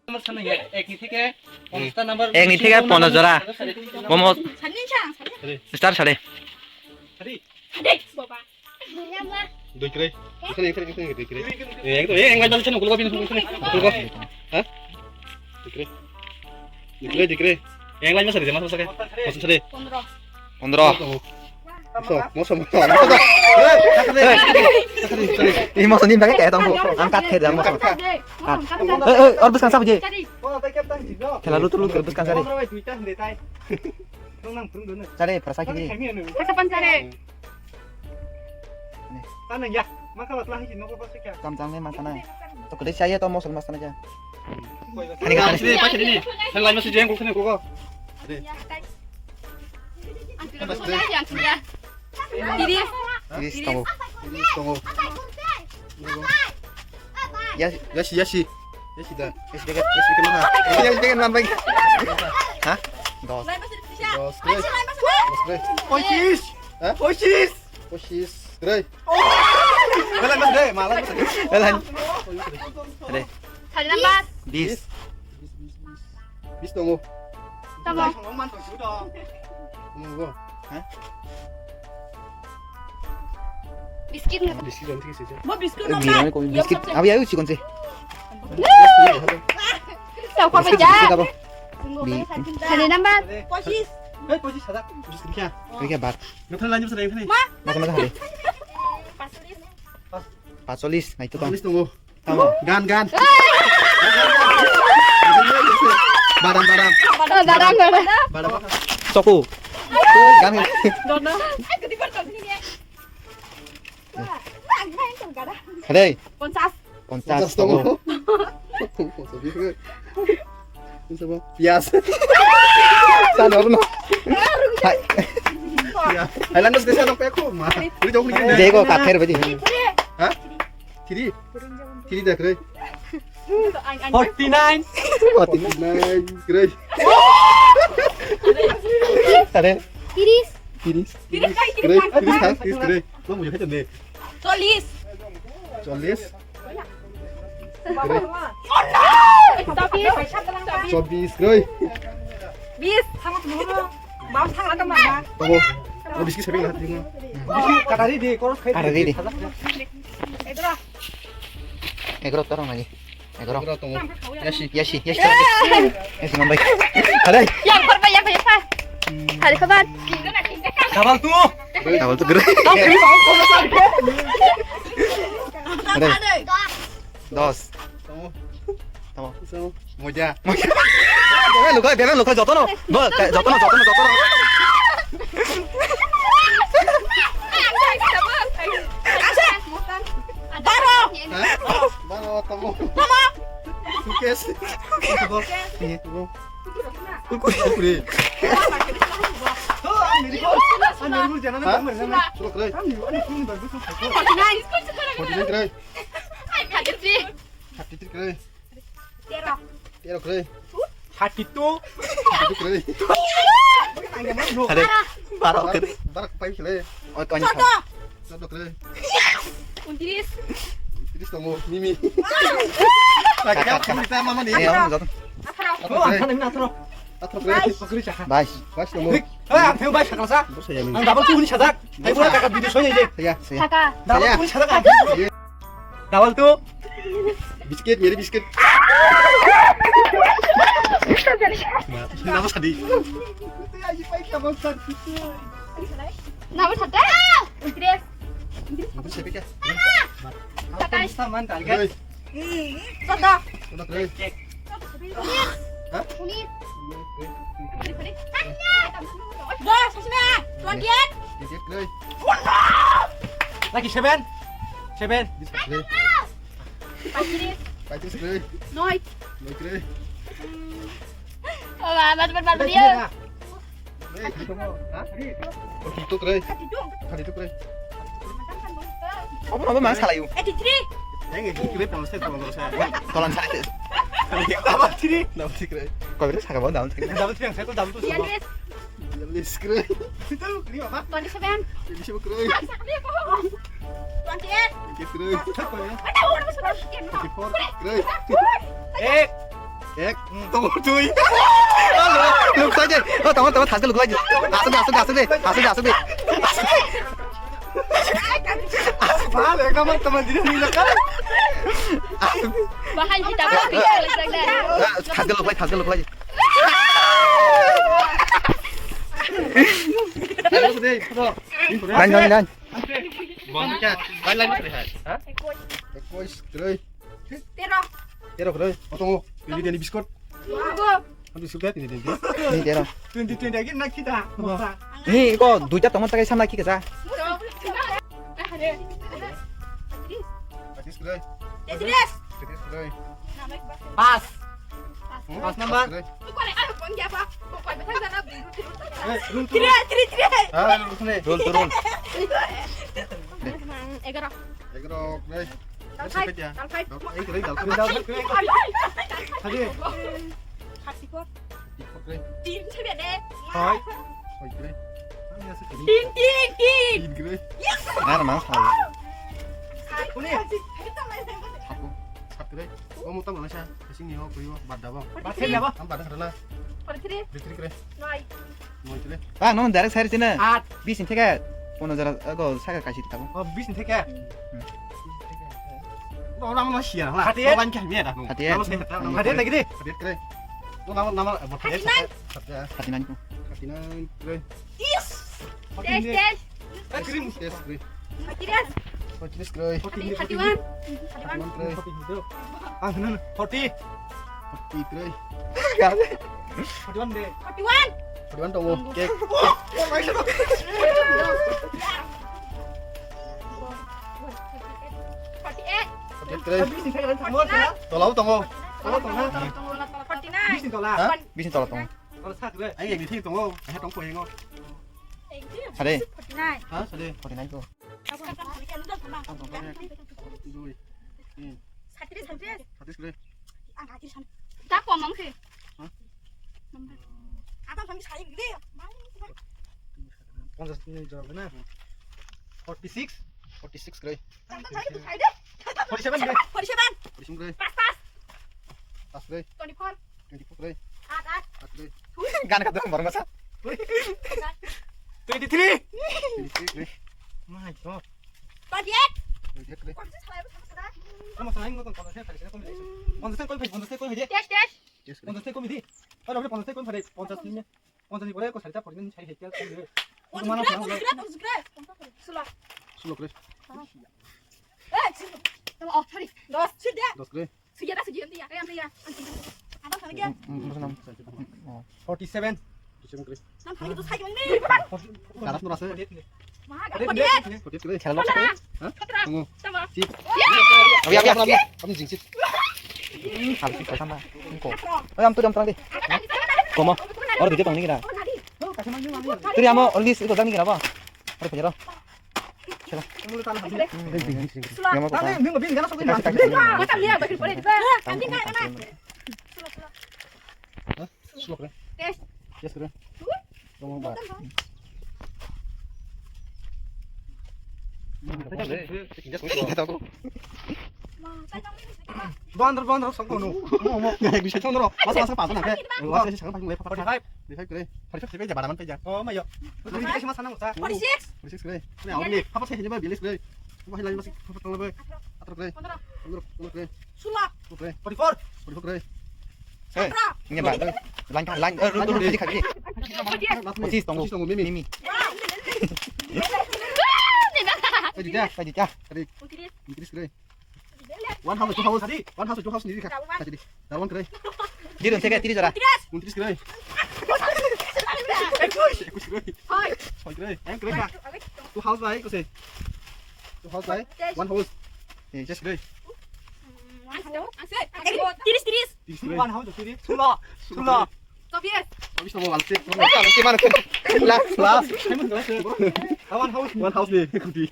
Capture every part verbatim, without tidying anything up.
Ekni theke ponchas jora. Momo star sade. Dui kre. Ekhane, ekhane, ekhane, dui kre. Eh, ekdom, eh, englai bal chano, kulgo bin, kulgo, kulgo. Ha? Dui kre. Dui kre, dui kre. Englai masa de, masa, masa ke. Masa sade. Pondro. Moso, moso, moso. Ini moso ni pakai kayak tongku. Angkat head, moso. Kat. Eh, eh, or bwskang sabo je. Khela lutur lutur bwskang sari. Sare, perasa kini. Kasapan sare. Tanang ya, maka batla hiji nogo basa kya. Kam jang ne masa na. To kede saya to mosol masa na kya. Ani ka sini, pa sini. Kan lain masih jeng kok sini kok. Tiris. Tiris tongo. Tiris tongo. Yashi, yashi, yashi. Yashi da. Yashi da, yashi da. Yashi da, lambai. Ha? Dos. Dos, tres. Dos, tres. Pochis. Ha? Pochis. Pochis. Krai. Malah mas deh, malah mas. Malah. Deh. Kali nambar. Bis. Bis tongo. Tamo. Tongo. Hah? Biscuit nggak? Biscuit nanti sih. Mau biscuit nggak? Biscuit. Abi ayo sih konse. Tahu kau pecah. Kali nambar. Pochis. Hei, pochis ada. Pochis kerja. Kerja bar. Nggak tahu lanjut sudah ini. Ma. Masa masa hari. Pasolis. Pasolis, nah itu kan. Pasolis tunggu. Tamo. Gan, gan. Barang, barang. Barang, barang. Barang. Soku. Gan. Dono. Hei. Ponchas. Ponchas. Ponchas tunggu. Pias. Sana, no. Hai. Hai, lantas ke sana pe ko ma. Uri jauh ni. Dego, kater badi. Ha? Three. Three dah, kre. Forty nine. Forty nine, kre. Ada. Tiris. Tiris. Tiris, kre. Tiris, ha? Tiris, kre. Lo mau jadi deh. Chollis. Chollis. Kre. Chobis. Chobis, kre. Bis. Tabo. Lo biskit sepi lah, tinggal. Katari di, koros khai. Katari di. Egrok torong lagi. Egrok. Egrok tongo. Yasi, yasi, yasi. Yasi nambai. Halai. Yang korba, yang korba. Hari kabar. Double tu. Double tu gere. Halai. Dos. Tongo. Tamo. Moja. Bebe lukai, bebe lukai, jotono. Bo, jotono, jotono, jotono. Baro. Hah? Baro, tamo. Tamo. Sukes. Kurkure. Kurkure. Hah? Sulo krai. Forty nine. Forty nine krai. Thirty three krai. Tero. Tero krai. Thirty two. Thirty two krai. Are, baro krai. Barak pai khle. Oi, kau ni. Chordo. Chordo krai. Untris. Untris tongo, mimi. Kakak, kakak. Kita mama ni. Eh, om, jatuh. Atharo. Atharo krai. Atharo krai. Bais. Bais tongo. Eh, ang theu bais sakal sa. Ang double two ni sajak. Hai pura kakak bidi sonya je. Ya, ya. Saka. Double two ni sajak. Double two. Biscuit, meri biscuit. Nama sadi. Nama sadi. Tres. Itu siapa kah? Sakai. Saman target. Soto. Soto kre. Hah? Unis. Dos, sasina. Twenty eight. Twenty eight kre. Lagi seven. Seven. Bisa kre. Paitris. Paitris kre. Noi. Noi kre. Wah, mas, mas, mas, dia. Hah? Forty two kre. Forty two kre. Apa, apa, mas, kalau yuk? Eighty three. Yang itu kre, pangsa itu, pangsa. Tolan saya itu. Double three. Double three kre. Kau bilang saya mau double three. Double three yang saya tuh double two. Bialis. Bialis kre. Itu kre apa? Twenty seven. Twenty seven kre. Twenty eight. Twenty eight kre. Ada orang sudah. Twenty four kre. Eh. Ek, tong tui. Luk sai de. Oh, tong, tong, thas de luk lai de. Asuk de, asuk de, asuk de. Asuk de, asuk de. Bale, kamu teman diri ni nak. Bahai kita. Thas de luk lai, thas de luk lai. Lain, lain, lain. Bangka, lain, lain, ha? Ekuis, kroi. Tero. Tero, kroi. Otongo, ini dia ni biskut. Tunggu. Kan biskut ya, ini dia. Ini tero. Twenty twenty lagi nak kita. Ni, ko, duita teman takai sama lagi kita. Patis, kroi. Patis. Patis, kroi. Pas. Pas number. Kroi. Three, three, three. Ah, rule, rule. Rule, rule. Egaroh. Egaroh, guys. Dalphai, dalphai. Dalphai, dalphai. Hadi. Khasi ko. Tin se bede. Hai. Hai, guys. Tin, tin, tin. Tin, guys. Yes. Ar mang hai. Kuni. Satu. Satu, guys. Oh, mutam mana sih? Kasing ni ho kuyo badda bo. Forty three. Am badda khadala. Forty three. Forty three kre. Noi. Noi kre. Ah, no direct side sini. At. Bis ni theke. Pono jara go saka kaisi tabo. Oh, bis ni theke. No, no, no, siya. Hati. Lawan kami ada. Hati. Hati lagi deh. Hati kre. No, nama nama. Hati nine. Hati nine. Hati nine kre. Yes. Test, test. Eh, krim. Test, krim. Forty three. Forty three, krim. Forty one. Forty one. Forty one, krim. Ah, no, no. Forty. Forty three. Forty one deh. Forty one. Forty one tongo. Cake. Forty eight. Forty eight, krim. Tolau tongo. Tolau tongo. Forty nine. Bis ni tola. Ha? Bis ni tola tongo. Tola sak re. Ai, ini thik tongo. Ai, tong ko hengo. Sade. Forty nine. Ha, sade. Forty nine ko. Dui. Tin. Santris, santris. Santris kre. Ang akhir san. Tak ko mong se. Ha? Number. Apa kami sayang gede. Ponchas ni jawab na. Forty six. Forty six kre. Forty seven de. Forty seven. Forty seven kre. Pas, pas. Pas kre. Twenty four. Twenty four kre. At, at. At kre. Gan ka dong barma sa. Twenty three. Twenty three kre. My God. Twenty eight. Twenty eight kre. Kamu sana yang nonton kalau saya tadi saya kau milih. Ponchas kau milih, ponchas kau milih. Test, test. Yes kre. Ponchas kau milih. Kalau boleh ponchas kau milih, ponchas ni. Ponchas ni pore ko sarita pore ni sai hekel kau milih. Mana sana? Sulo. Sulo kre. Eh, sulo. Oh, sorry. Dos. Sudah. Dos kre. Sudah, sudah, sudah. Eh, sudah. Apa lagi? Forty seven. Forty seven kre. Nang kami tu saya ni. Garas nurase. Maha, forty eight. Forty eight kre. Khela lok. Ha? Tunggu. Sip. Abi, abi, abi, abi. Kamu jingsit. Hal sip sama. Ko. Oi, am tu dam terang di. Komo. Or dije tong ni kira. Turi amo only iko jang ni kira ba. Or pajaro. Chela. Yang mau ko. Tang ni, minggu bin gana sokin. Kita, kita, kita. Mata lihat bagi boleh juga. Nanti nggak kena. Hah? Sulo kre. Test. Test kre. Tongmo ba. Bandar, bandar, sok kono. Mo, mo. Bisa chondro. Masa, masa, pas na ke. Masa, masa, pas na ke. Forty five. Forty five kre. Forty five, ya, baraman peja. Oh, mayo. Forty six. Forty six kre. Ini awal ni. Apa sih, ini, Bang, bilis kre. Apa lagi masih? Apa tengah, Bang? Atrok kre. Pondro. Pondro, pondro kre. Sulo. Sulo kre. Forty four. Forty four kre. Eh, ini apa? Lain kan, lain. Eh, run, run, run, run. Pochis tongo. Pochis tongo, Mimi. Mimi. Eh, Dita. Eh, Dita. Tadi. Untris kre. One house, two house. One house, two house ni dikha. Tadi. Dawan kre. Di dong, seke, tiri jora. Untris kre. Ekuis kre. Hoi. Hoi kre. Em kre ka. Two house bai kose. Two house bai. One house. Eh, just kre. Tiris, tiris. Tiris kre. One house, tiris. Sulo. Sulo. Tobias. Tobias sama walse. Last, last. One house. One house ni kuti.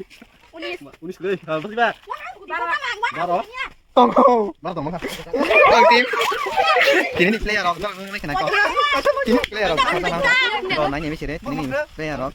Unis. Unis kre. Ah, berapa? Baro. Baro. Tongo. Baro tongo. Tong tim. Tini ni player rok, tong ni kena ko. Tini player rok, tong na. Tong nai ni sire, tini ni player rok.